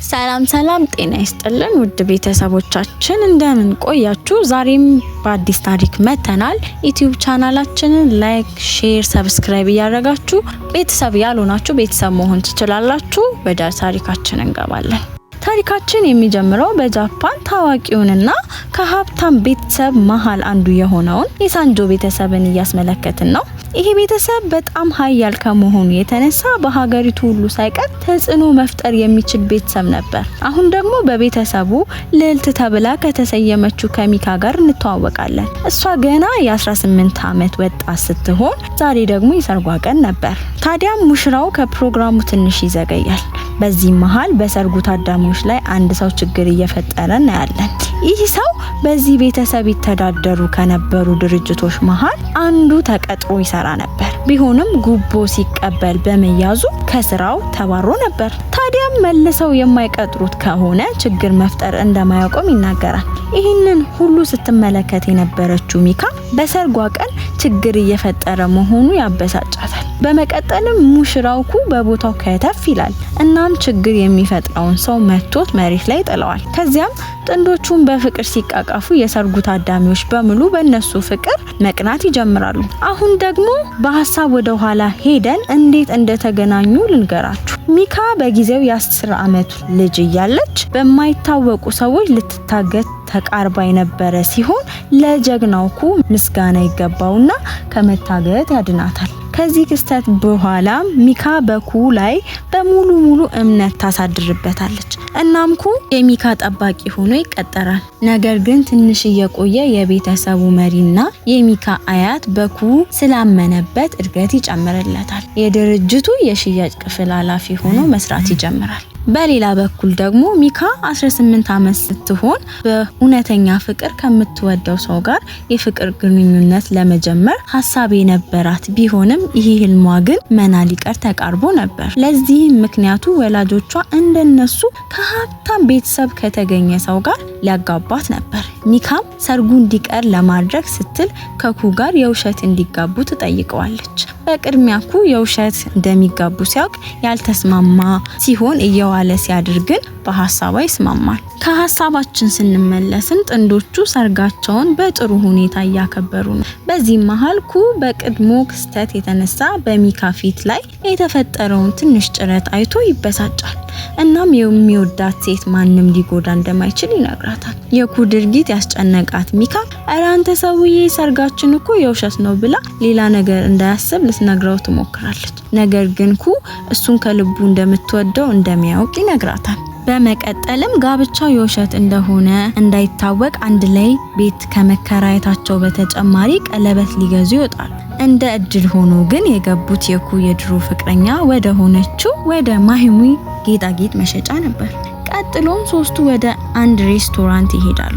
ሰላም ሰላም፣ ጤና ይስጥልን ውድ ቤተሰቦቻችን፣ እንደምን ቆያችሁ? ዛሬም በአዲስ ታሪክ መተናል። ዩቲዩብ ቻናላችንን like፣ share፣ subscribe እያደረጋችሁ ቤተሰብ ያልሆናችሁ ቤተሰብ መሆን ትችላላችሁ። ወደ ታሪካችን እንገባለን። ታሪካችን የሚጀምረው በጃፓን ታዋቂውንና ከሀብታም ቤተሰብ መሀል አንዱ የሆነውን የሳንጆ ቤተሰብን እያስመለከትን ነው። ይሄ ቤተሰብ በጣም ሀያል ከመሆኑ የተነሳ በሀገሪቱ ሁሉ ሳይቀር ተጽዕኖ መፍጠር የሚችል ቤተሰብ ነበር። አሁን ደግሞ በቤተሰቡ ልዕልት ተብላ ከተሰየመችው ከሚካ ጋር እንተዋወቃለን። እሷ ገና የ18 ዓመት ወጣት ስትሆን ዛሬ ደግሞ የሰርጓ ቀን ነበር። ታዲያም ሙሽራው ከፕሮግራሙ ትንሽ ይዘገያል። በዚህ መሃል በሰርጉ ታዳሚዎች ላይ አንድ ሰው ችግር እየፈጠረ እናያለን። ይህ ሰው በዚህ ቤተሰብ ይተዳደሩ ከነበሩ ድርጅቶች መሃል አንዱ ተቀጥሮ ይሰራ ነበር። ቢሆንም ጉቦ ሲቀበል በመያዙ ከስራው ተባሮ ነበር። ታዲያም መልሰው የማይቀጥሩት ከሆነ ችግር መፍጠር እንደማያቆም ይናገራል። ይህንን ሁሉ ስትመለከት የነበረችው ሚካ በሰርጓ ቀን ችግር እየፈጠረ መሆኑ ያበሳጫታል። በመቀጠልም ሙሽራው ኩ በቦታው ከተፍ ይላል። እናም ችግር የሚፈጥረውን ሰው መቶት መሬት ላይ ጥለዋል። ከዚያም ጥንዶቹን በፍቅር ሲቃቀፉ የሰርጉ ታዳሚዎች በሙሉ በእነሱ ፍቅር መቅናት ይጀምራሉ። አሁን ደግሞ በሀሳብ ወደ ኋላ ሄደን እንዴት እንደተገናኙ ልንገራችሁ። ሚካ በጊዜው የ10 ዓመት ልጅ እያለች በማይታወቁ ሰዎች ልትታገት ተቃርባ የነበረ ሲሆን ለጀግናው ኩ ምስጋና ይገባውና ከመታገት ያድናታል። ከዚህ ክስተት በኋላ ሚካ በኩ ላይ በሙሉ ሙሉ እምነት ታሳድርበታለች። እናም ኩ የሚካ ጠባቂ ሆኖ ይቀጠራል። ነገር ግን ትንሽ እየቆየ የቤተሰቡ መሪና የሚካ አያት በኩ ስላመነበት እድገት ይጨምርለታል። የድርጅቱ የሽያጭ ክፍል ኃላፊ ሆኖ መስራት ይጀምራል። በሌላ በኩል ደግሞ ሚካ 18 ዓመት ስትሆን በእውነተኛ ፍቅር ከምትወደው ሰው ጋር የፍቅር ግንኙነት ለመጀመር ሀሳብ የነበራት ቢሆንም ይህ ህልሟ ግን መና ሊቀር ተቃርቦ ነበር። ለዚህም ምክንያቱ ወላጆቿ እንደነሱ ከሀብታም ቤተሰብ ከተገኘ ሰው ጋር ሊያጋባት ነበር። ሚካም ሰርጉ እንዲቀር ለማድረግ ስትል ከኩ ጋር የውሸት እንዲጋቡ ትጠይቀዋለች። በቅድሚያ ኩ የውሸት እንደሚጋቡ ሲያውቅ ያልተስማማ ሲሆን እየዋለ ሲያድር ግን በሀሳቧ ይስማማል። ከሀሳባችን ስንመለስም ጥንዶቹ ሰርጋቸውን በጥሩ ሁኔታ እያከበሩ ነው። በዚህ መሀል ኩ በቅድሞ ክስተት የተነሳ በሚካ ፊት ላይ የተፈጠረውን ትንሽ ጭረት አይቶ ይበሳጫል። እናም የሚወዳት ሴት ማንም ሊጎዳ እንደማይችል ይነግራታል። የኩ ድርጊት ያስጨነቃት ሚካ እረ አንተ ሰውዬ ሰርጋችን እኮ የውሸት ነው ብላ ሌላ ነገር እንዳያስብ ልትነግረው ትሞክራለች። ነገር ግን ኩ እሱን ከልቡ እንደምትወደው እንደሚያውቅ ይነግራታል። በመቀጠልም ጋብቻው የውሸት እንደሆነ እንዳይታወቅ አንድ ላይ ቤት ከመከራየታቸው በተጨማሪ ቀለበት ሊገዙ ይወጣሉ። እንደ እድል ሆኖ ግን የገቡት የኩ የድሮ ፍቅረኛ ወደ ሆነችው ወደ ማሂሙ ጌጣጌጥ መሸጫ ነበር። ቀጥሎም ሶስቱ ወደ አንድ ሬስቶራንት ይሄዳሉ።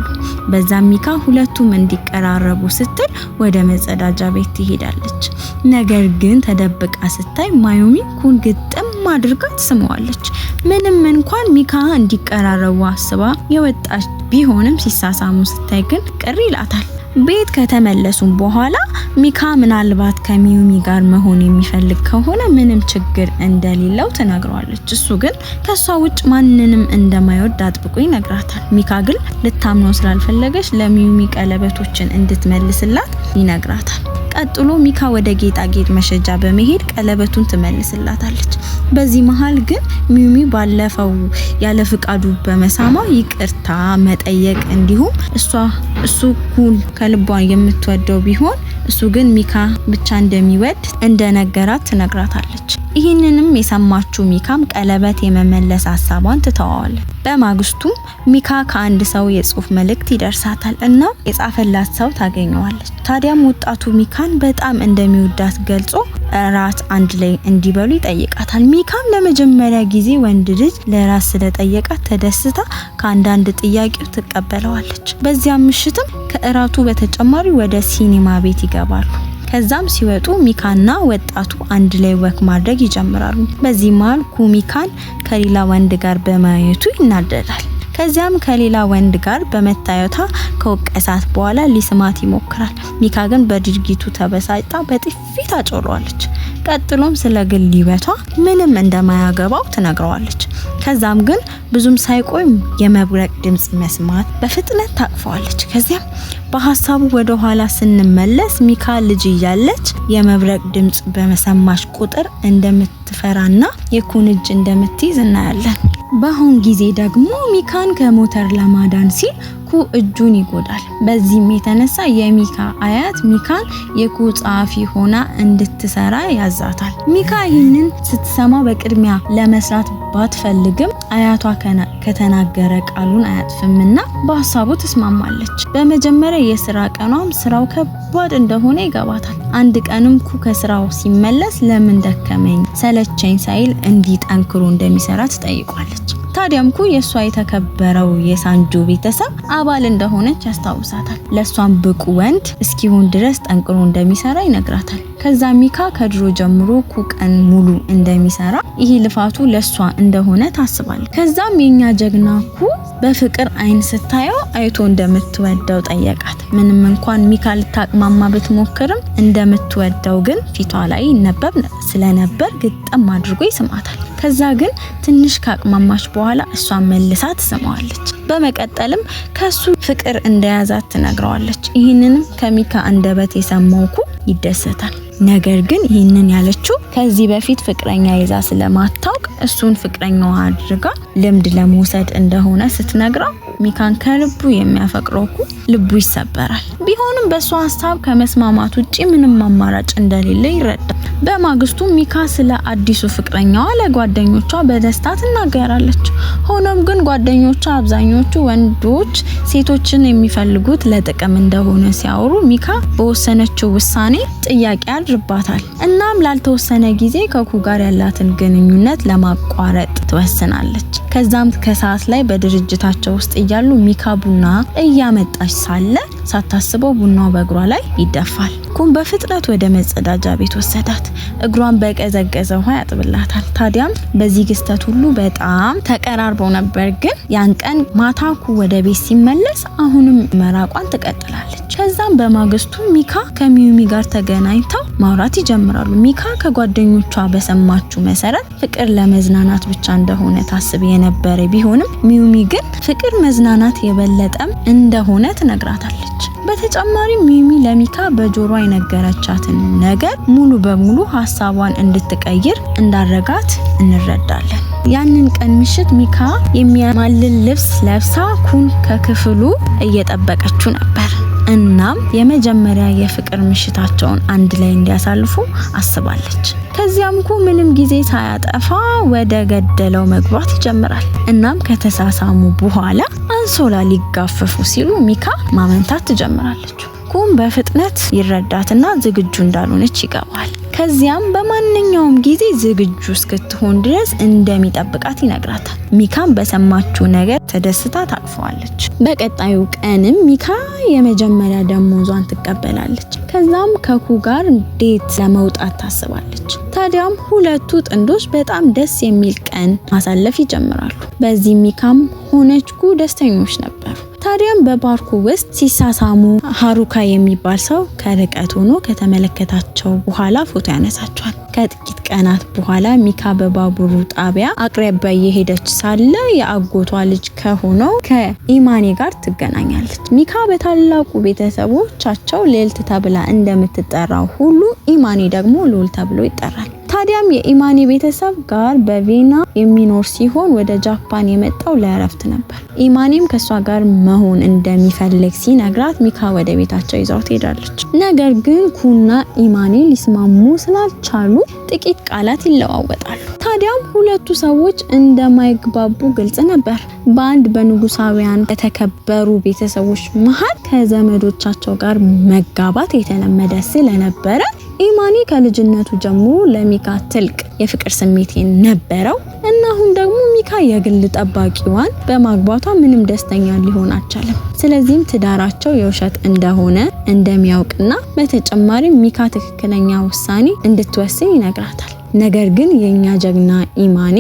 በዛም ሚካ ሁለቱም እንዲቀራረቡ ስትል ወደ መጸዳጃ ቤት ትሄዳለች። ነገር ግን ተደብቃ ስታይ ማዩሚ ኩን ግጥም አድርጋ ትስመዋለች። ምንም እንኳን ሚካ እንዲቀራረቡ አስባ የወጣች ቢሆንም ሲሳሳሙ ስታይ ግን ቅር ይላታል። ቤት ከተመለሱም በኋላ ሚካ ምናልባት ከሚዩሚ ጋር መሆን የሚፈልግ ከሆነ ምንም ችግር እንደሌለው ትነግረዋለች። እሱ ግን ከሷ ውጭ ማንንም እንደማይወድ አጥብቆ ይነግራታል። ሚካ ግን ልታምነው ስላልፈለገች ለሚዩሚ ቀለበቶችን እንድትመልስላት ይነግራታል። ቀጥሎ ሚካ ወደ ጌጣጌጥ መሸጫ በመሄድ ቀለበቱን ትመልስላታለች። በዚህ መሀል ግን ሚዩሚ ባለፈው ያለ ፍቃዱ በመሳሟ ይቅርታ መጠየቅ እንዲሁም እሷ እሱ ኩን ከልቧ የምትወደው ቢሆን እሱ ግን ሚካ ብቻ እንደሚወድ እንደነገራት ትነግራታለች። ይህንንም የሰማችው ሚካም ቀለበት የመመለስ ሀሳቧን ትተዋዋለች። በማግስቱም ሚካ ከአንድ ሰው የጽሁፍ መልእክት ይደርሳታል እና የጻፈላት ሰው ታገኘዋለች። ታዲያም ወጣቱ ሚካን በጣም እንደሚወዳት ገልጾ እራት አንድ ላይ እንዲበሉ ይጠይቃታል። ሚካም ለመጀመሪያ ጊዜ ወንድ ልጅ ለራት ስለጠየቃት ተደስታ ከአንዳንድ ጥያቄው ትቀበለዋለች። በዚያም ምሽትም ከእራቱ በተጨማሪ ወደ ሲኒማ ቤት ይገባሉ። ከዛም ሲወጡ ሚካና ወጣቱ አንድ ላይ walk ማድረግ ይጀምራሉ። በዚህ መሃል ኩ ሚካን ከሌላ ወንድ ጋር በማየቱ ይናደዳል። ከዚያም ከሌላ ወንድ ጋር በመታየቷ ከወቀሳት በኋላ ሊስማት ይሞክራል። ሚካ ግን በድርጊቱ ተበሳጭታ በጥፊ ታጮለዋለች። ቀጥሎም ስለ ግል ሕይወቷ ምንም እንደማያገባው ትነግረዋለች። ከዛም ግን ብዙም ሳይቆይ የመብረቅ ድምጽ መስማት በፍጥነት ታቅፈዋለች። ከዚያም በሀሳቡ ወደ ኋላ ስንመለስ ሚካ ልጅ እያለች የመብረቅ ድምጽ በመሰማች ቁጥር እንደምትፈራና የኩን እጅ እንደምትይዝ እናያለን። በአሁን ጊዜ ደግሞ ሚካን ከሞተር ለማዳን ሲል ኩ እጁን ይጎዳል። በዚህም የተነሳ የሚካ አያት ሚካን የኩ ጸሐፊ ሆና እንድትሰራ ያዛታል። ሚካ ይህንን ስትሰማ በቅድሚያ ለመስራት ባትፈልግም አያቷ ከተናገረ ቃሉን አያጥፍምና በሀሳቡ ትስማማለች። በመጀመሪያ የስራ ቀኗም ስራው ከባድ እንደሆነ ይገባታል። አንድ ቀንም ኩ ከስራው ሲመለስ ለምን ደከመኝ ሰለቸኝ ሳይል እንዲህ ጠንክሮ እንደሚሰራ ትጠይቋለች። ታዲያም ኩ የሷ የተከበረው የሳንጆ ቤተሰብ አባል እንደሆነች ያስታውሳታል። ለሷም ብቁ ወንድ እስኪሆን ድረስ ጠንክሮ እንደሚሰራ ይነግራታል። ከዛ ሚካ ከድሮ ጀምሮ ኩ ቀን ሙሉ እንደሚሰራ ይሄ ልፋቱ ለሷ እንደሆነ ታስባለች። ከዛም የኛ ጀግና ኩ በፍቅር አይን ስታየው አይቶ እንደምትወደው ጠየቃት። ምንም እንኳን ሚካ ልታቅማማ ብትሞክርም እንደምትወደው ግን ፊቷ ላይ ይነበብ ስለነበር ግጥም አድርጎ ይስማታል። ከዛ ግን ትንሽ ካቅማማች በኋላ እሷን መልሳ ትስመዋለች። በመቀጠልም ከሱ ፍቅር እንደያዛት ትነግረዋለች። ይህንንም ከሚካ አንደበት የሰማው ኩ ይደሰታል። ነገር ግን ይህንን ያለችው ከዚህ በፊት ፍቅረኛ ይዛ ስለማታውቅ እሱን ፍቅረኛዋ አድርጋ ልምድ ለመውሰድ እንደሆነ ስትነግረው ሚካን ከልቡ የሚያፈቅረው ኩ ልቡ ይሰበራል። ቢሆንም በእሷ ሀሳብ ከመስማማት ውጪ ምንም አማራጭ እንደሌለ ይረዳል። በማግስቱ ሚካ ስለ አዲሱ ፍቅረኛዋ ለጓደኞቿ በደስታ ትናገራለች። ሆኖም ግን ጓደኞቿ አብዛኞቹ ወንዶች ሴቶችን የሚፈልጉት ለጥቅም እንደሆነ ሲያወሩ ሚካ በወሰነችው ውሳኔ ጥያቄ ያድርባታል። እናም ላልተወሰነ ጊዜ ከኩ ጋር ያላትን ግንኙነት ለማቋረጥ ትወስናለች። ከዛም ከሰዓት ላይ በድርጅታቸው ውስጥ እያሉ ሚካ ቡና እያመጣች ሳለ ሳታስበው ቡናው በእግሯ ላይ ይደፋል። ኩን በፍጥነት ወደ መጸዳጃ ቤት ወሰዳት። እግሯን በቀዘቀዘ ውሃ ያጥብላታል። ታዲያም በዚህ ክስተት ሁሉ በጣም ተቀራርበው ነበር። ግን ያን ቀን ማታ ኩ ወደ ቤት ሲመለስ አሁንም መራቋን ትቀጥላለች። ከዛም በማግስቱ ሚካ ከሚዩሚ ጋር ተገናኝተው ማውራት ይጀምራሉ። ሚካ ከጓደኞቿ በሰማችው መሰረት ፍቅር ለመዝናናት ብቻ እንደሆነ ታስብ የነበረ ቢሆንም ሚዩሚ ግን ፍቅር መዝናናት የበለጠም እንደሆነ ትነግራታለች። በተጨማሪም ሚዩሚ ለሚካ በጆሯ የነገረቻትን ነገር ሙሉ በሙሉ ሀሳቧን እንድትቀይር እንዳረጋት እንረዳለን። ያንን ቀን ምሽት ሚካ የሚያማልል ልብስ ለብሳ ኩን ከክፍሉ እየጠበቀችው ነበር። እናም የመጀመሪያ የፍቅር ምሽታቸውን አንድ ላይ እንዲያሳልፉ አስባለች። ከዚያም ኩ ምንም ጊዜ ሳያጠፋ ወደ ገደለው መግባት ይጀምራል። እናም ከተሳሳሙ በኋላ አንሶላ ሊጋፈፉ ሲሉ ሚካ ማመንታት ትጀምራለች። ኩም በፍጥነት ይረዳትና ዝግጁ እንዳልሆነች ይገባል። ከዚያም በማንኛውም ጊዜ ዝግጁ እስክትሆን ድረስ እንደሚጠብቃት ይነግራታል። ሚካም በሰማችው ነገር ተደስታ ታቅፈዋለች። በቀጣዩ ቀንም ሚካ የመጀመሪያ ደሞዟን ትቀበላለች። ከዛም ከኩ ጋር date ለመውጣት ታስባለች። ታዲያም ሁለቱ ጥንዶች በጣም ደስ የሚል ቀን ማሳለፍ ይጀምራሉ። በዚህ ሚካም ሆነች ኩ ደስተኞች ነበሩ። ታዲያም በፓርኩ ውስጥ ሲሳሳሙ ሀሩካ የሚባል ሰው ከርቀት ሆኖ ከተመለከታቸው በኋላ ፎቶ ያነሳቸዋል። ከጥቂት ቀናት በኋላ ሚካ በባቡሩ ጣቢያ አቅራቢያ እየሄደች ሳለ የአጎቷ ልጅ ከሆነው ከኢማኔ ጋር ትገናኛለች። ሚካ በታላቁ ቤተሰቦቻቸው ልዕልት ተብላ እንደምትጠራው ሁሉ ኢማኔ ደግሞ ልዑል ተብሎ ይጠራል። ታዲያም የኢማኔ ቤተሰብ ጋር በቬና የሚኖር ሲሆን ወደ ጃፓን የመጣው ለእረፍት ነበር። ኢማኔም ከእሷ ጋር መሆን እንደሚፈልግ ሲነግራት ሚካ ወደ ቤታቸው ይዛው ትሄዳለች። ነገር ግን ኩና ኢማኔ ሊስማሙ ስላልቻሉ ጥቂት ቃላት ይለዋወጣሉ። ታዲያም ሁለቱ ሰዎች እንደማይግባቡ ግልጽ ነበር። በአንድ በንጉሳውያን የተከበሩ ቤተሰቦች መሀል ከዘመዶቻቸው ጋር መጋባት የተለመደ ስለነበረ ኢማኒ ከልጅነቱ ጀምሮ ለሚካ ትልቅ የፍቅር ስሜት ነበረው እና አሁን ደግሞ ሚካ የግል ጠባቂዋን በማግባቷ ምንም ደስተኛ ሊሆን አልቻለም። ስለዚህም ትዳራቸው የውሸት እንደሆነ እንደሚያውቅና በተጨማሪም ሚካ ትክክለኛ ውሳኔ እንድትወስን ይነግራታል። ነገር ግን የኛ ጀግና ኢማኔ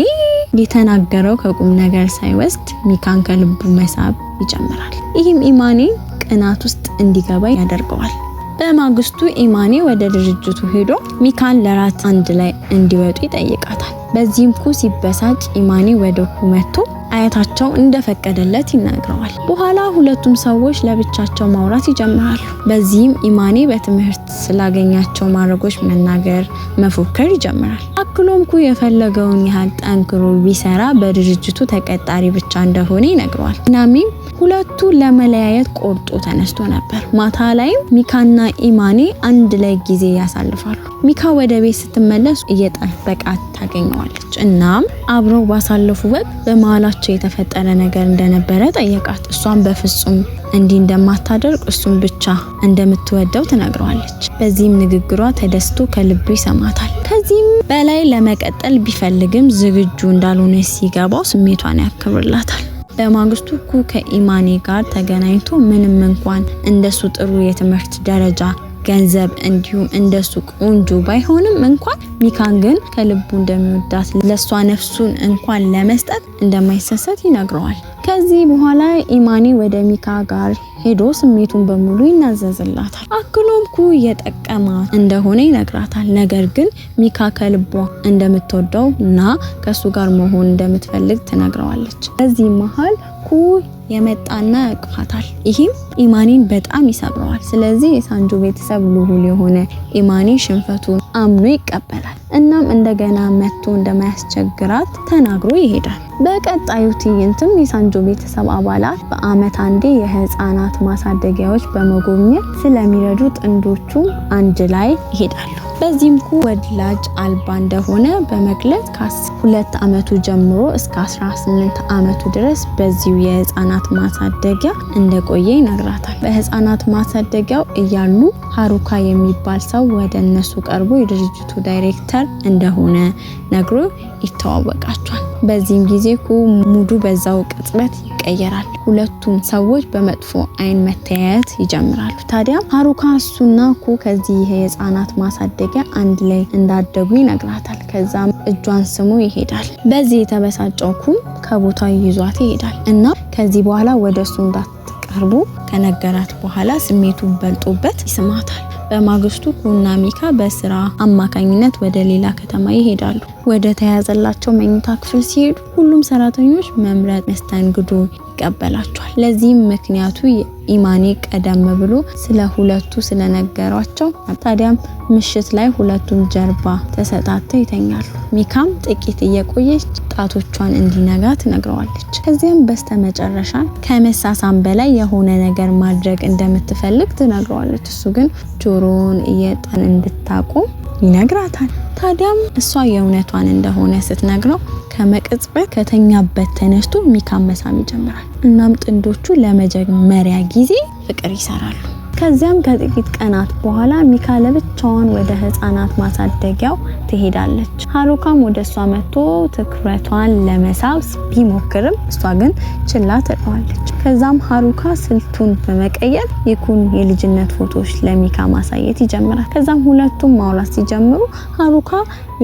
የተናገረው ከቁም ነገር ሳይወስድ ሚካን ከልቡ መሳብ ይጀምራል። ይህም ኢማኔ ቅናት ውስጥ እንዲገባ ያደርገዋል። በማግስቱ ኢማኔ ወደ ድርጅቱ ሄዶ ሚካን ለራት አንድ ላይ እንዲወጡ ይጠይቃታል። በዚህም ኩ ሲበሳጭ ኢማኔ ወደ ኩ መጥቶ አያታቸው እንደፈቀደለት ይናግረዋል። በኋላ ሁለቱም ሰዎች ለብቻቸው ማውራት ይጀምራሉ። በዚህም ኢማኔ በትምህርት ስላገኛቸው ማዕረጎች መናገር፣ መፎከር ይጀምራል። አክሎም ኩ የፈለገውን ያህል ጠንክሮ ቢሰራ በድርጅቱ ተቀጣሪ ብቻ እንደሆነ ይነግረዋል። ናሚም ሁለቱ ለመለያየት ቆርጦ ተነስቶ ነበር። ማታ ላይም ሚካና ኢማኔ አንድ ላይ ጊዜ ያሳልፋሉ። ሚካ ወደ ቤት ስትመለስ እየጠበቃት ታገኘዋለች። እናም አብረው ባሳለፉ ወቅት በመሀላቸው የተፈጠረ ነገር እንደነበረ ጠየቃት። እሷም በፍጹም እንዲህ እንደማታደርግ እሱን ብቻ እንደምትወደው ትነግረዋለች። በዚህም ንግግሯ ተደስቶ ከልቡ ይሰማታል። ከዚህም በላይ ለመቀጠል ቢፈልግም ዝግጁ እንዳልሆነ ሲገባው ስሜቷን ያከብርላታል። በማግስቱ ኩ ከኢማኔ ጋር ተገናኝቶ ምንም እንኳን እንደሱ ጥሩ የትምህርት ደረጃ፣ ገንዘብ እንዲሁም እንደሱ ቆንጆ ባይሆንም እንኳን ሚካን ግን ከልቡ እንደሚወዳት፣ ለሷ ነፍሱን እንኳን ለመስጠት እንደማይሰሰት ይነግረዋል። ከዚህ በኋላ ኢማኔ ወደ ሚካ ጋር ሄዶ ስሜቱን በሙሉ ይናዘዝላታል። አክሎም ኩ እየጠቀማ እንደሆነ ይነግራታል። ነገር ግን ሚካ ከልቧ እንደምትወደው እና ከሱ ጋር መሆን እንደምትፈልግ ትነግረዋለች። በዚህ መሀል ኩ የመጣና ያቅፋታል። ይህም ኢማኔን በጣም ይሰብረዋል። ስለዚህ የሳንጆ ቤተሰብ ልዑል የሆነ ኢማኔ ሽንፈቱን አምኖ ይቀበላል። እናም እንደገና መጥቶ እንደማያስቸግራት ተናግሮ ይሄዳል። በቀጣዩ ትዕይንትም የሳንጆ ቤተሰብ አባላት በአመት አንዴ የህፃናት ማሳደጊያዎች በመጎብኘት ስለሚረዱ ጥንዶቹም አንድ ላይ ይሄዳሉ። በዚህም ኩ ወላጅ አልባ እንደሆነ በመግለጽ ከ2 ዓመቱ ጀምሮ እስከ 18 ዓመቱ ድረስ በዚሁ የህፃናት ማሳደጊያ እንደቆየ ይነግራታል። በህፃናት ማሳደጊያው እያሉ ሀሩካ የሚባል ሰው ወደ እነሱ ቀርቦ የድርጅቱ ዳይሬክተር እንደሆነ ነግሮ ይተዋወቃቸዋል። በዚህም ጊዜ ኩ ሙዱ በዛው ቅጽበት ይቀየራል። ሁለቱም ሰዎች በመጥፎ አይን መተያየት ይጀምራሉ። ታዲያ ሀሩካ እሱና ኩ ከዚህ የህፃናት ማሳደጊያ አንድ ላይ እንዳደጉ ይነግራታል። ከዛም እጇን ስሞ ይሄዳል። በዚህ የተበሳጨው ኩም ከቦታው ይዟት ይሄዳል እና ከዚህ በኋላ ወደ እሱ እንዳትቀርቡ ከነገራት በኋላ ስሜቱ በልጦበት ይስማታል። በማግስቱ ኩና ሚካ በስራ አማካኝነት ወደ ሌላ ከተማ ይሄዳሉ። ወደ ተያዘላቸው መኝታ ክፍል ሲሄዱ ሁሉም ሰራተኞች መምረጥ መስተንግዶ ይቀበላቸዋል። ለዚህም ምክንያቱ ኢማኔ ቀደም ብሎ ስለ ሁለቱ ስለነገሯቸው። ታዲያም ምሽት ላይ ሁለቱም ጀርባ ተሰጣተው ይተኛሉ። ሚካም ጥቂት እየቆየች ጣቶቿን እንዲነጋ ትነግረዋለች። ከዚያም በስተመጨረሻ ከመሳሳም በላይ የሆነ ነገር ማድረግ እንደምትፈልግ ትነግረዋለች። እሱ ግን ጆሮውን እየጠን እንድታቆም ይነግራታል። ታዲያም እሷ የእውነቷን እንደሆነ ስትነግረው ከመቅጽበት ከተኛበት ተነስቶ ሚካን መሳም ይጀምራል። እናም ጥንዶቹ ለመጀመሪያ ጊዜ ፍቅር ይሰራሉ። ከዚያም ከጥቂት ቀናት በኋላ ሚካ ለብቻዋን ወደ ህፃናት ማሳደጊያው ትሄዳለች። ሀሩካም ወደ እሷ መጥቶ ትኩረቷን ለመሳብ ቢሞክርም እሷ ግን ችላ ትለዋለች። ከዛም ሀሩካ ስልቱን በመቀየር የኩን የልጅነት ፎቶዎች ለሚካ ማሳየት ይጀምራል። ከዛም ሁለቱም ማውራት ሲጀምሩ ሀሩካ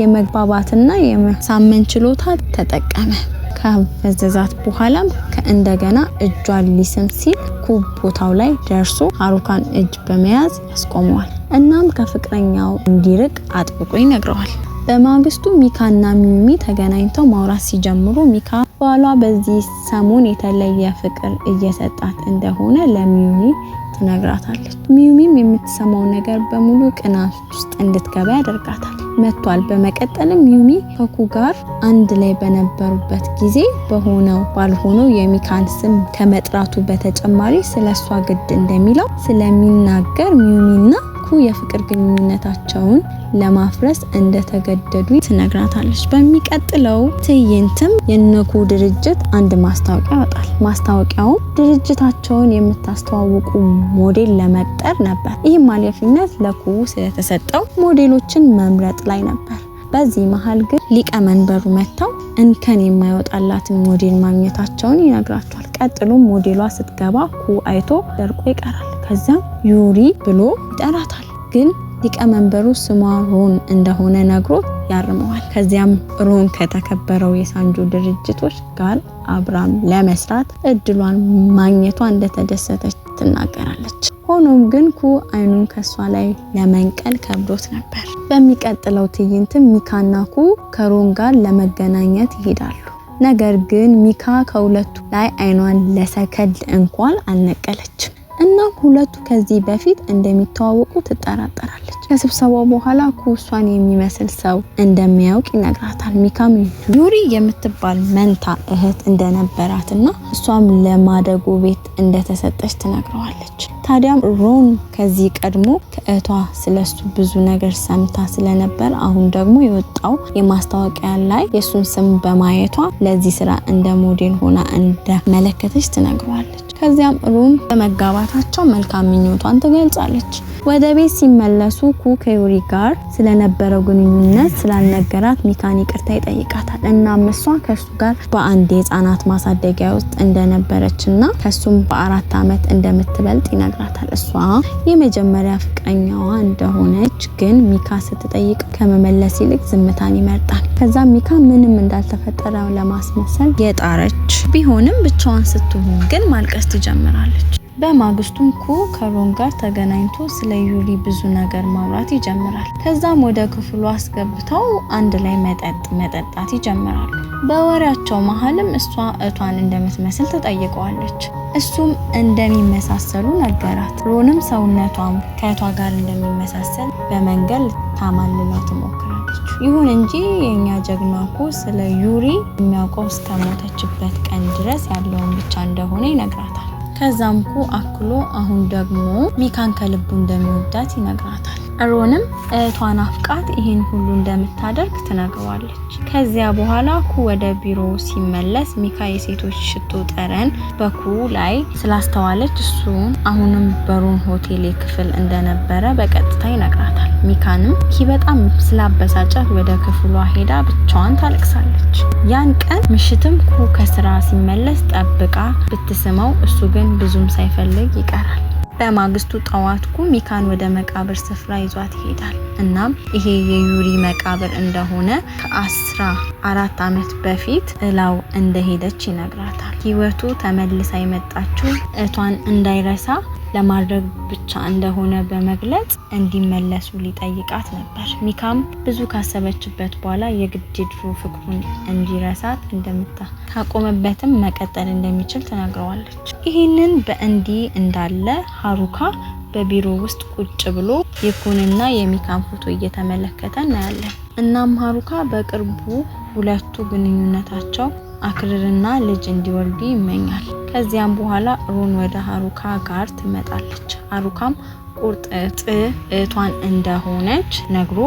የመግባባትና የማሳመን ችሎታ ተጠቀመ። ከፈዘዛት በኋላም ከእንደገና እጇን ሊስም ሲል ኩ ቦታው ላይ ደርሶ ሀሩካን እጅ በመያዝ ያስቆመዋል። እናም ከፍቅረኛው እንዲርቅ አጥብቆ ይነግረዋል። በማግስቱ ሚካና ሚዩሚ ተገናኝተው ማውራት ሲጀምሩ ሚካ ባሏ በዚህ ሰሞን የተለየ ፍቅር እየሰጣት እንደሆነ ለሚዩሚ ትነግራታለች። ሚዩሚም የምትሰማው ነገር በሙሉ ቅናት ውስጥ እንድትገባ ያደርጋታል። መጥቷል። በመቀጠልም ሚዩሚ ከኩ ጋር አንድ ላይ በነበሩበት ጊዜ በሆነው ባልሆነው የሚካን ስም ከመጥራቱ በተጨማሪ ስለ እሷ ግድ እንደሚለው ስለሚናገር ሚዩሚና ኩ የፍቅር ግንኙነታቸውን ለማፍረስ እንደተገደዱ ትነግራታለች። በሚቀጥለው ትዕይንትም የነኩ ድርጅት አንድ ማስታወቂያ ያወጣል። ማስታወቂያውም ድርጅታቸውን የምታስተዋውቁ ሞዴል ለመቅጠር ነበር። ይህም ኃላፊነት ለኩ ስለተሰጠው ሞዴሎችን መምረጥ ላይ ነበር። በዚህ መሀል ግን ሊቀመንበሩ መጥተው እንከን የማይወጣላትን ሞዴል ማግኘታቸውን ይነግራቸዋል። ቀጥሎም ሞዴሏ ስትገባ ኩ አይቶ ደርቆ ይቀራል። ከዚያም ዩሪ ብሎ ይጠራታል። ግን ሊቀመንበሩ ስሟ ሮን እንደሆነ ነግሮት ያርመዋል። ከዚያም ሮን ከተከበረው የሳንጆ ድርጅቶች ጋር አብራም ለመስራት እድሏን ማግኘቷ እንደተደሰተች ትናገራለች። ሆኖም ግን ኩ አይኑን ከሷ ላይ ለመንቀል ከብዶት ነበር። በሚቀጥለው ትዕይንትም ሚካና ኩ ከሮን ጋር ለመገናኘት ይሄዳሉ። ነገር ግን ሚካ ከሁለቱ ላይ አይኗን ለሰከንድ እንኳን አልነቀለችም። እናም ሁለቱ ከዚህ በፊት እንደሚተዋወቁ ትጠራጠራለች። ከስብሰባው በኋላ ኩ እሷን የሚመስል ሰው እንደሚያውቅ ይነግራታል። ሚካም ዩሪ የምትባል መንታ እህት እንደነበራትና እሷም ለማደጎ ቤት እንደተሰጠች ትነግረዋለች። ታዲያም ሮን ከዚህ ቀድሞ ከእህቷ ስለሱ ብዙ ነገር ሰምታ ስለነበር አሁን ደግሞ የወጣው የማስታወቂያ ላይ የእሱን ስም በማየቷ ለዚህ ስራ እንደ ሞዴል ሆና እንደመለከተች ትነግረዋለች። ከዚያም ሮን በመጋባታቸው መልካም ምኞቷን ትገልጻለች። ወደ ቤት ሲመለሱ ኩ ከዩሪ ጋር ስለነበረው ግንኙነት ስላልነገራት ሚካን ይቅርታ ይጠይቃታል። እናም እሷ ከሱ ጋር በአንድ የህፃናት ማሳደጊያ ውስጥ እንደነበረች እና ከሱም በ4 ዓመት እንደምትበልጥ ይነግራታል። እሷ የመጀመሪያ ፍቅረኛዋ እንደሆነች ግን ሚካ ስትጠይቅ ከመመለስ ይልቅ ዝምታን ይመርጣል። ከዛም ሚካ ምንም እንዳልተፈጠረ ለማስመሰል የጣረች ቢሆንም ብቻዋን ስትሆን ግን ማልቀስ ትጀምራለች። በማግስቱም ኩ ከሮን ጋር ተገናኝቶ ስለ ዩሪ ብዙ ነገር ማውራት ይጀምራል። ከዛም ወደ ክፍሉ አስገብተው አንድ ላይ መጠጥ መጠጣት ይጀምራሉ። በወሬያቸው መሀልም እሷ እህቷን እንደምትመስል ትጠይቀዋለች። እሱም እንደሚመሳሰሉ ነገራት። ሮንም ሰውነቷም ከእህቷ ጋር እንደሚመሳሰል በመንገድ ልታማልለው ትሞክራለች። ይሁን እንጂ የኛ ጀግና ኩ ስለ ዩሪ የሚያውቀው እስከሞተችበት ቀን ድረስ ያለውን ብቻ እንደሆነ ይነግራታል። ከዛም ኩ አክሎ አሁን ደግሞ ሚካን ከልቡ እንደሚወዳት ይነግራታል። ሮንም እህቷን አፍቃት ይህን ሁሉ እንደምታደርግ ትነግረዋለች። ከዚያ በኋላ ኩ ወደ ቢሮ ሲመለስ ሚካ የሴቶች ሽቶ ጠረን በኩ ላይ ስላስተዋለች እሱን አሁንም በሮን ሆቴል ክፍል እንደነበረ በቀጥታ ይነግራታል። ሚካንም ኪ በጣም ስላበሳጫት ወደ ክፍሏ ሄዳ ብቻዋን ታለቅሳለች። ያን ቀን ምሽትም ኩ ከስራ ሲመለስ ጠብቃ ብትስመው እሱ ግን ብዙም ሳይፈልግ ይቀራል። በማግስቱ ጠዋት ኩ ሚካን ወደ መቃብር ስፍራ ይዟት ይሄዳል። እናም ይሄ የዩሪ መቃብር እንደሆነ ከ14 ዓመት በፊት እላው እንደሄደች ይነግራታል። ህይወቱ ተመልሳ የመጣችው እህቷን እንዳይረሳ ለማድረግ ብቻ እንደሆነ በመግለጽ እንዲመለሱ ሊጠይቃት ነበር። ሚካም ብዙ ካሰበችበት በኋላ የግድ የድሮ ፍቅሩን እንዲረሳት እንደምታ ካቆመበትም መቀጠል እንደሚችል ትነግረዋለች። ይህንን በእንዲህ እንዳለ ሀሩካ በቢሮ ውስጥ ቁጭ ብሎ የኩንና የሚካን ፎቶ እየተመለከተ እናያለን። እናም ሀሩካ በቅርቡ ሁለቱ ግንኙነታቸው አክርርና ልጅ እንዲወልዱ ይመኛል። ከዚያም በኋላ ሮን ወደ ሀሩካ ጋር ትመጣለች። ሀሩካም ቁርጥ እህቷን እንደሆነች ነግሮ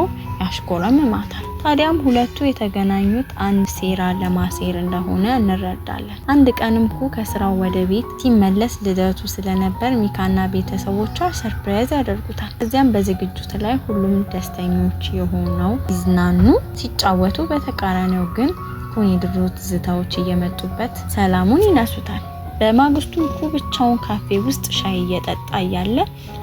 ያሽኮረምማታል። ታዲያም ሁለቱ የተገናኙት አንድ ሴራ ለማሴር እንደሆነ እንረዳለን። አንድ ቀንም ኩ ከስራው ወደ ቤት ሲመለስ ልደቱ ስለነበር ሚካና ቤተሰቦቿ surprise ያደርጉታል። ከዚያም በዝግጅቱ ላይ ሁሉም ደስተኞች የሆነው ሲዝናኑ፣ ሲጫወቱ፣ በተቃራኒው ግን ኩን የድሮ ትዝታዎች እየመጡበት ሰላሙን ይነሱታል። በማግስቱ ኩ ብቻውን ካፌ ውስጥ ሻይ እየጠጣ እያለ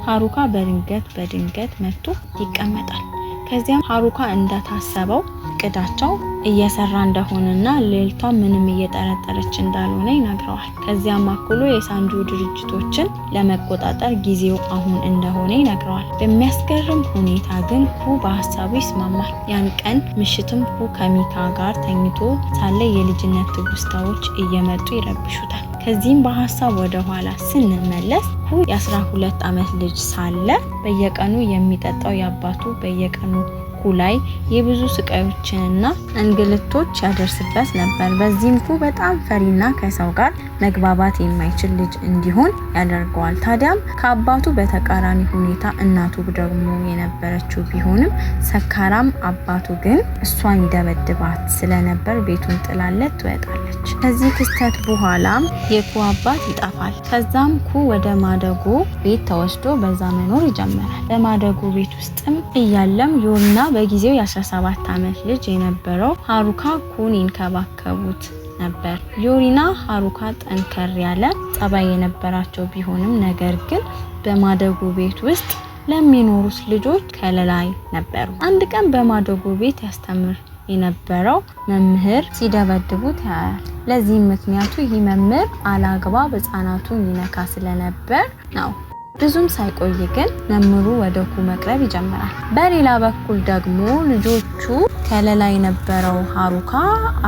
ሀሩካ በድንገት መጥቶ ይቀመጣል። ከዚያም ሀሩካ እንደታሰበው እቅዳቸው እየሰራ እንደሆነና ሌልቷ ምንም እየጠረጠረች እንዳልሆነ ይነግረዋል። ከዚያም አክሎ የሳንጆ ድርጅቶችን ለመቆጣጠር ጊዜው አሁን እንደሆነ ይነግረዋል። በሚያስገርም ሁኔታ ግን ኩ በሀሳቡ ይስማማል። ያን ቀን ምሽትም ኩ ከሚካ ጋር ተኝቶ ሳለ የልጅነት ትውስታዎች እየመጡ ይረብሹታል። ከዚህም በሀሳብ ወደ ኋላ ስንመለስ ኩ የ12 ዓመት ልጅ ሳለ በየቀኑ የሚጠጣው የአባቱ በየቀኑ ኩ ላይ የብዙ ስቃዮችንና እንግልቶች ያደርስበት ነበር። በዚህም ኩ በጣም ፈሪና ከሰው ጋር መግባባት የማይችል ልጅ እንዲሆን ያደርገዋል። ታዲያም ከአባቱ በተቃራኒ ሁኔታ እናቱ ደግሞ የነበረችው ቢሆንም ሰካራም አባቱ ግን እሷን ይደበድባት ስለነበር ቤቱን ጥላለት ትወጣለች። ከዚህ ክስተት በኋላም የኩ አባት ይጠፋል። ከዛም ኩ ወደ ማደጎ ቤት ተወስዶ በዛ መኖር ይጀምራል። በማደጎ ቤት ውስጥም እያለም ዮና በጊዜው የ17 ዓመት ልጅ የነበረው ሀሩካ ኩን ይንከባከቡት ነበር። ዮሪና ሀሩካ ጠንከር ያለ ጸባይ የነበራቸው ቢሆንም ነገር ግን በማደጎ ቤት ውስጥ ለሚኖሩት ልጆች ከለላይ ነበሩ። አንድ ቀን በማደጎ ቤት ያስተምር የነበረው መምህር ሲደበድቡት ያያል። ለዚህም ምክንያቱ ይህ መምህር አላግባብ ህጻናቱን ይነካ ስለነበር ነው። ብዙም ሳይቆይ ግን መምህሩ ወደ ኩ መቅረብ ይጀምራል። በሌላ በኩል ደግሞ ልጆቹ ከለላ የነበረው ሀሩካ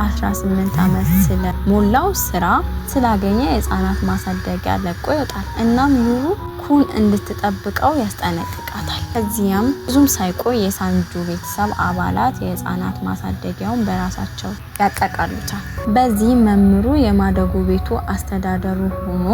18 ዓመት ስለሞላው ስራ ስላገኘ የህፃናት ማሳደጊያ ለቆ ይወጣል። እናም ዩሩ ኩን እንድትጠብቀው ያስጠነቅቃታል። ከዚያም ብዙም ሳይቆይ የሳንጁ ቤተሰብ አባላት የህፃናት ማሳደጊያውን በራሳቸው ያጠቃሉታል። በዚህም መምህሩ የማደጎ ቤቱ አስተዳደሩ ሆኖ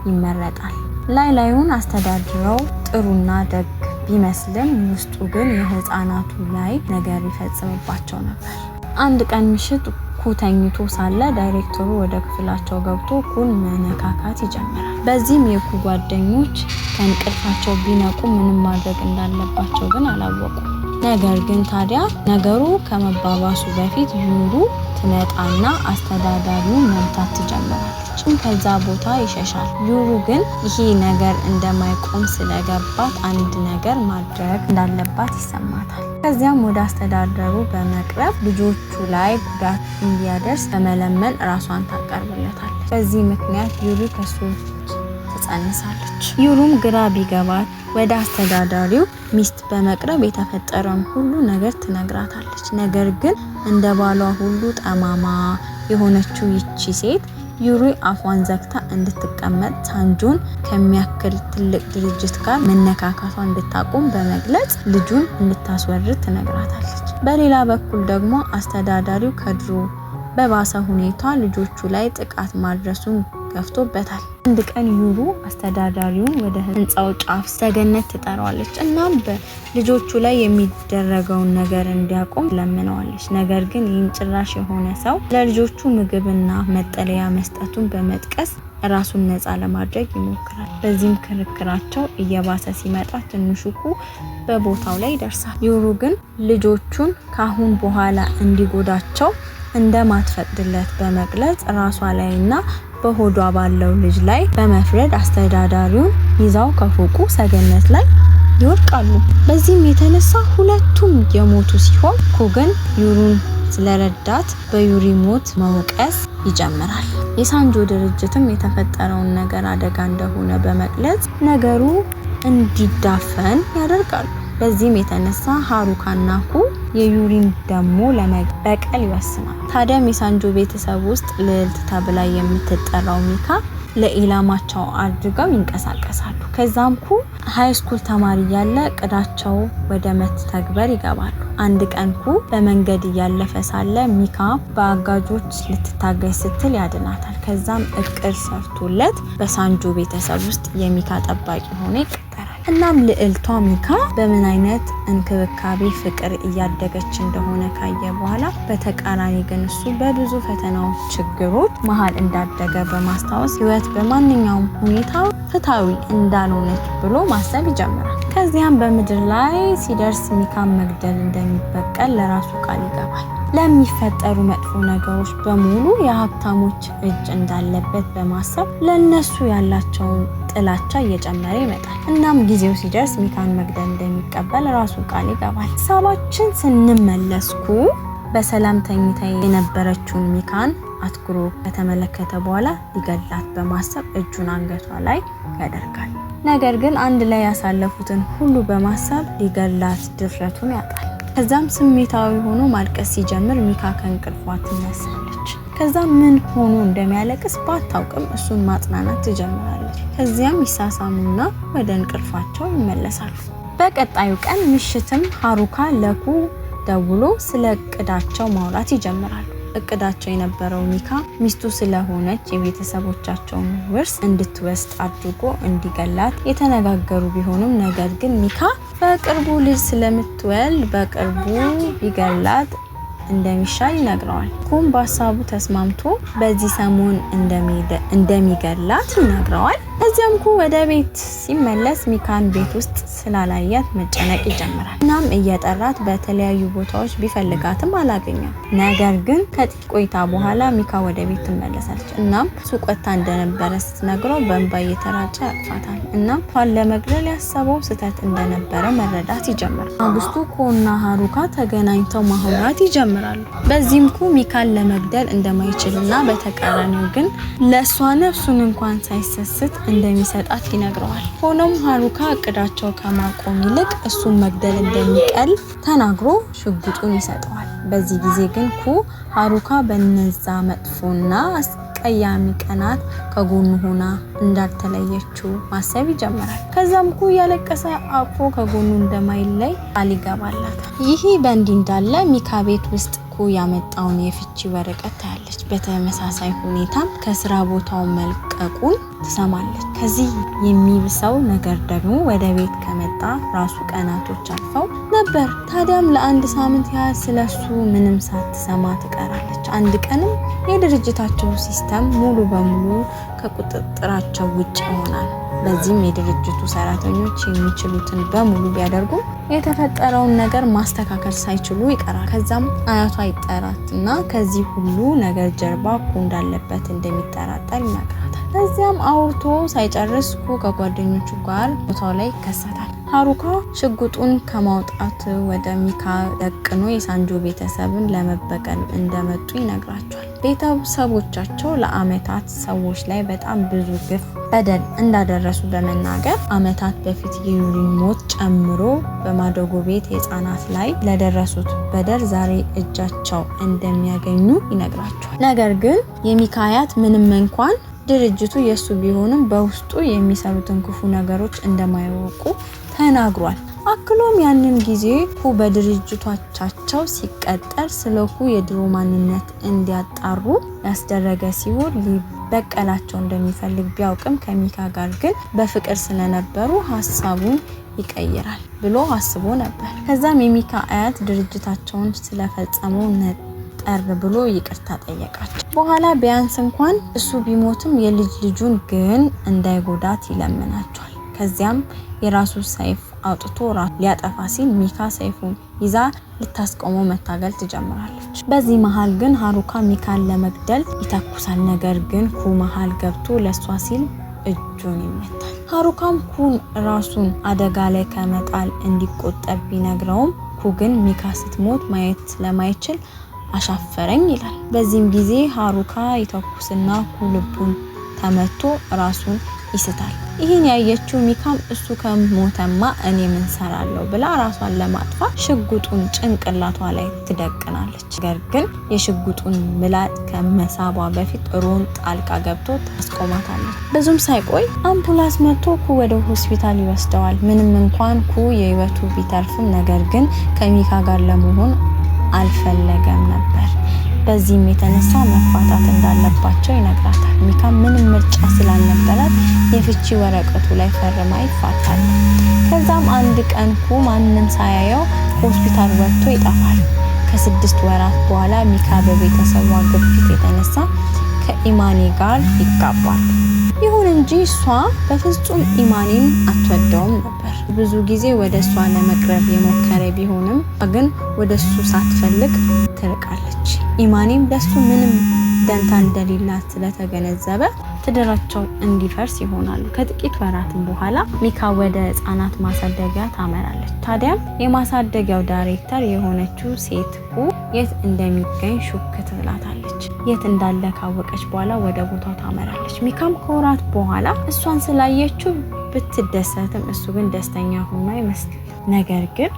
ይመረጣል። ላይ ላዩን አስተዳድረው ጥሩና ደግ ቢመስልም ውስጡ ግን የህፃናቱ ላይ ነገር ይፈጽምባቸው ነበር። አንድ ቀን ምሽት ኩ ተኝቶ ሳለ ዳይሬክተሩ ወደ ክፍላቸው ገብቶ ኩን መነካካት ይጀምራል። በዚህም የኩ ጓደኞች ከእንቅልፋቸው ቢነቁ ምንም ማድረግ እንዳለባቸው ግን አላወቁም። ነገር ግን ታዲያ ነገሩ ከመባባሱ በፊት ዩሩ ትመጣና አስተዳዳሪውን መምታት ትጀምራለች። ከዛ ቦታ ይሸሻል። ዩሩ ግን ይሄ ነገር እንደማይቆም ስለገባት አንድ ነገር ማድረግ እንዳለባት ይሰማታል። ከዚያም ወደ አስተዳደሩ በመቅረብ ልጆቹ ላይ ጉዳት እንዲያደርስ በመለመን ራሷን ታቀርብለታለች። በዚህ ምክንያት ዩሩ ከሱ ትጸንሳለች። ዩሩም ግራ ቢገባት ወደ አስተዳዳሪው ሚስት በመቅረብ የተፈጠረውን ሁሉ ነገር ትነግራታለች። ነገር ግን እንደ ባሏ ሁሉ ጠማማ የሆነችው ይቺ ሴት ዩሪ አፏን ዘግታ እንድትቀመጥ ሳንጆን ከሚያክል ትልቅ ድርጅት ጋር መነካካቷ እንድታቆም በመግለጽ ልጁን እንድታስወርድ ትነግራታለች። በሌላ በኩል ደግሞ አስተዳዳሪው ከድሮ በባሰ ሁኔታ ልጆቹ ላይ ጥቃት ማድረሱን ገፍቶበታል። አንድ ቀን ዩሩ አስተዳዳሪውን ወደ ህንፃው ጫፍ ሰገነት ትጠራዋለች። እናም በልጆቹ ላይ የሚደረገውን ነገር እንዲያቆም ለምነዋለች። ነገር ግን ይህን ጭራሽ የሆነ ሰው ለልጆቹ ምግብና መጠለያ መስጠቱን በመጥቀስ ራሱን ነፃ ለማድረግ ይሞክራል። በዚህም ክርክራቸው እየባሰ ሲመጣ ትንሹ ኩ በቦታው ላይ ይደርሳል። ዩሩ ግን ልጆቹን ካሁን በኋላ እንዲጎዳቸው እንደማትፈቅድለት በመግለጽ ራሷ ላይና በሆዷ ባለው ልጅ ላይ በመፍረድ አስተዳዳሪውን ይዛው ከፎቁ ሰገነት ላይ ይወድቃሉ። በዚህም የተነሳ ሁለቱም የሞቱ ሲሆን ኩ ግን ዩሩን ስለረዳት በዩሪ ሞት መውቀስ ይጀምራል። የሳንጆ ድርጅትም የተፈጠረውን ነገር አደጋ እንደሆነ በመግለጽ ነገሩ እንዲዳፈን ያደርጋሉ። በዚህም የተነሳ ሃሩካና ኩ የዩሪን ደግሞ ለመበቀል ይወስናል። ታዲያም የሳንጆ ቤተሰብ ውስጥ ልዕልት ተብላ የምትጠራው ሚካ ለኢላማቸው አድርገው ይንቀሳቀሳሉ። ከዛም ኩ high school ተማሪ እያለ እቅዳቸው ወደ መተግበር ይገባሉ። አንድ ቀን ኩ በመንገድ እያለፈ ሳለ ሚካ በአጋጆች ልትታገዝ ስትል ያድናታል። ከዛም እቅድ ሰርቶለት በሳንጆ ቤተሰብ ውስጥ የሚካ ጠባቂ ሆኖ ይቀጠራል። እናም ልዕልቷ ሚካ በምን አይነት እንክብካቤ ፍቅር እያደገች እንደሆነ ካየ በኋላ በተቃራኒ ግን እሱ በብዙ ፈተናዎች፣ ችግሮች መሀል እንዳደገ በማስታወስ ህይወት በማንኛውም ሁኔታ ፍትሐዊ እንዳልሆነች ብሎ ማሰብ ይጀምራል። ከዚያም በምድር ላይ ሲደርስ ሚካን መግደል እንደሚበቀል ለራሱ ቃል ይገባል። ለሚፈጠሩ መጥፎ ነገሮች በሙሉ የሀብታሞች እጅ እንዳለበት በማሰብ ለነሱ ያላቸውን ጥላቻ እየጨመረ ይመጣል። እናም ጊዜው ሲደርስ ሚካን መግደል እንደሚቀበል ራሱ ቃል ይገባል። ሀሳባችን ስንመለስኩ በሰላም ተኝታ የነበረችውን ሚካን አትኩሮ ከተመለከተ በኋላ ሊገላት በማሰብ እጁን አንገቷ ላይ ያደርጋል። ነገር ግን አንድ ላይ ያሳለፉትን ሁሉ በማሰብ ሊገላት ድፍረቱን ያጣል። ከዛም ስሜታዊ ሆኖ ማልቀስ ሲጀምር ሚካ ከእንቅልፏ ትነሳለች። ከዛ ምን ሆኖ እንደሚያለቅስ ባታውቅም እሱን ማጽናናት ትጀምራለች። ከዚያም ይሳሳሙና ወደ እንቅልፋቸው ይመለሳሉ። በቀጣዩ ቀን ምሽትም ሀሩካ ለኩ ደውሎ ስለ እቅዳቸው ማውራት ይጀምራሉ። እቅዳቸው የነበረው ሚካ ሚስቱ ስለሆነች የቤተሰቦቻቸውን ውርስ እንድትወስድ አድርጎ እንዲገላት የተነጋገሩ ቢሆንም ነገር ግን ሚካ በቅርቡ ልጅ ስለምትወልድ በቅርቡ ቢገላት እንደሚሻል ይነግረዋል። ኩም በሀሳቡ ተስማምቶ በዚህ ሰሞን እንደሚገላት ይነግረዋል። ከዚያም ኩ ወደ ቤት ሲመለስ ሚካን ቤት ውስጥ ስላላያት መጨነቅ ይጀምራል። እናም እየጠራት በተለያዩ ቦታዎች ቢፈልጋትም አላገኛም። ነገር ግን ከጥቂት ቆይታ በኋላ ሚካ ወደ ቤት ትመለሳለች። እናም ሱቅ ወጥታ እንደነበረ ስትነግረው በእንባ እየተራጨ ያቅፋታል። እናም ኳን ለመግደል ያሰበው ስህተት እንደነበረ መረዳት ይጀምራል። ማግስቱ ኩና ሀሩካ ተገናኝተው ማውራት ይጀምራሉ። በዚህም ኩ ሚካን ለመግደል እንደማይችልና በተቃራኒው ግን ለእሷ ነፍሱን እንኳን ሳይሰስት እንደሚሰጣት ይነግረዋል። ሆኖም ሀሩካ እቅዳቸው ከማቆም ይልቅ እሱን መግደል እንደሚቀል ተናግሮ ሽጉጡን ይሰጠዋል። በዚህ ጊዜ ግን ኩ ሀሩካ በነዛ መጥፎና አስቀያሚ ቀናት ከጎኑ ሆና እንዳልተለየችው ማሰብ ይጀምራል። ከዛም ኩ እያለቀሰ አቅፎ ከጎኑ እንደማይለይ ቃል ይገባላታል። ይህ በእንዲህ እንዳለ ሚካ ቤት ውስጥ ኩ ያመጣውን የፍቺ ወረቀት ታያለች። በተመሳሳይ ሁኔታም ከስራ ቦታው መልቀቁን ትሰማለች። ከዚህ የሚብሰው ነገር ደግሞ ወደ ቤት ከመጣ ራሱ ቀናቶች አልፈው ነበር። ታዲያም ለአንድ ሳምንት ያህል ስለሱ ምንም ሳትሰማ ትቀራለች። አንድ ቀንም የድርጅታቸው system ሙሉ በሙሉ ከቁጥጥራቸው ውጭ ይሆናል። በዚህም የድርጅቱ ሰራተኞች የሚችሉትን በሙሉ ቢያደርጉም የተፈጠረውን ነገር ማስተካከል ሳይችሉ ይቀራል። ከዛም አያቷ ይጠራትና ከዚህ ሁሉ ነገር ጀርባ ኩ እንዳለበት እንደሚጠራጠር ይነግራታል። ከዚያም አውርቶ ሳይጨርስ ኩ ከጓደኞቹ ጋር ቦታው ላይ ይከሰታል። ሀሩካ ሽጉጡን ከማውጣት ወደ ሚካ ደቅኖ የሳንጆ ቤተሰብን ለመበቀል እንደመጡ ይነግራቸዋል። ቤተሰቦቻቸው ለአመታት ሰዎች ላይ በጣም ብዙ ግፍ፣ በደል እንዳደረሱ በመናገር አመታት በፊት የዩሪን ሞት ጨምሮ በማደጎ ቤት የህፃናት ላይ ለደረሱት በደል ዛሬ እጃቸው እንደሚያገኙ ይነግራቸዋል። ነገር ግን የሚካ አያት ምንም እንኳን ድርጅቱ የእሱ ቢሆንም በውስጡ የሚሰሩትን ክፉ ነገሮች እንደማያውቁ ተናግሯል። አክሎም ያንን ጊዜ ኩ በድርጅቶቻቸው ሲቀጠር ስለ ኩ የድሮ ማንነት እንዲያጣሩ ያስደረገ ሲሆን ሊበቀላቸው እንደሚፈልግ ቢያውቅም ከሚካ ጋር ግን በፍቅር ስለነበሩ ሀሳቡን ይቀይራል ብሎ አስቦ ነበር። ከዛም የሚካ አያት ድርጅታቸውን ስለፈጸመው ነጠር ብሎ ይቅርታ ጠየቃቸው። በኋላ ቢያንስ እንኳን እሱ ቢሞትም የልጅ ልጁን ግን እንዳይጎዳት ይለምናቸዋል። ከዚያም የራሱ ሰይፍ አውጥቶ ሊያጠፋ ሲል ሚካ ሰይፉን ይዛ ልታስቆመው መታገል ትጀምራለች። በዚህ መሀል ግን ሀሩካ ሚካን ለመግደል ይተኩሳል። ነገር ግን ኩ መሀል ገብቶ ለእሷ ሲል እጁን ይመታል። ሀሩካም ኩን ራሱን አደጋ ላይ ከመጣል እንዲቆጠብ ቢነግረውም ኩ ግን ሚካ ስትሞት ማየት ስለማይችል አሻፈረኝ ይላል። በዚህም ጊዜ ሀሩካ ይተኩስና ኩ ልቡን ተመቶ ራሱን ይስታል። ይህን ያየችው ሚካም እሱ ከሞተማ እኔ ምን ሰራለሁ ብላ ራሷን ለማጥፋት ሽጉጡን ጭንቅላቷ ላይ ትደቅናለች። ነገር ግን የሽጉጡን ምላጭ ከመሳቧ በፊት ሮን ጣልቃ ገብቶ ታስቆማታለች። ብዙም ሳይቆይ አምቡላንስ መጥቶ ኩ ወደ ሆስፒታል ይወስደዋል። ምንም እንኳን ኩ የህይወቱ ቢተርፍም ነገር ግን ከሚካ ጋር ለመሆን አልፈለገም ነበር። በዚህም የተነሳ መፋታት እንዳለባቸው ይነግራታል። ሚካ ምንም ምርጫ ስላልነበራት የፍቺ ወረቀቱ ላይ ፈርማ ይፋታሉ። ከዛም አንድ ቀን ኩ ማንም ሳያየው ከሆስፒታል ወጥቶ ይጠፋል። ከ6 ወራት በኋላ ሚካ በቤተሰቧ ግፊት የተነሳ ከኢማኔ ጋር ይጋባሉ። ይሁን እንጂ እሷ በፍጹም ኢማኔን አትወደውም ነበር። ብዙ ጊዜ ወደ እሷ ለመቅረብ የሞከረ ቢሆንም ግን ወደ እሱ ሳትፈልግ ትርቃለች። ኢማኔም ለሱ ምንም ደንታ እንደሌላት ስለተገነዘበ ትዳራቸው እንዲፈርስ ይሆናሉ። ከጥቂት ወራትም በኋላ ሚካ ወደ ህጻናት ማሳደጊያ ታመራለች። ታዲያም የማሳደጊያው ዳይሬክተር የሆነችው ሴት ኩ የት እንደሚገኝ ሹክ ትላታለች። የት እንዳለ ካወቀች በኋላ ወደ ቦታው ታመራለች። ሚካም ከወራት በኋላ እሷን ስላየችው ብትደሰትም እሱ ግን ደስተኛ ሆኖ አይመስልም። ነገር ግን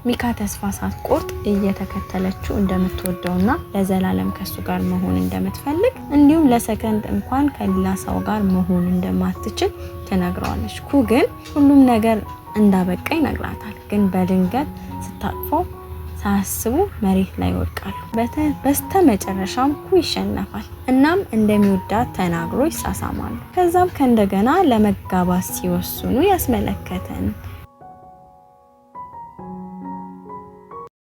ሚካ ተስፋ ሳትቆርጥ እየተከተለችው እንደምትወደውና ለዘላለም ከሱ ጋር መሆን እንደምትፈልግ እንዲሁም ለሰከንድ እንኳን ከሌላ ሰው ጋር መሆን እንደማትችል ትነግረዋለች። ኩ ግን ሁሉም ነገር እንዳበቃ ይነግራታል። ግን በድንገት ስታቅፈው ሳያስቡ መሬት ላይ ይወድቃሉ። በስተ መጨረሻም ኩ ይሸነፋል። እናም እንደሚወዳት ተናግሮ ይሳሳማሉ። ከዛም ከእንደገና ለመጋባት ሲወስኑ ያስመለከተን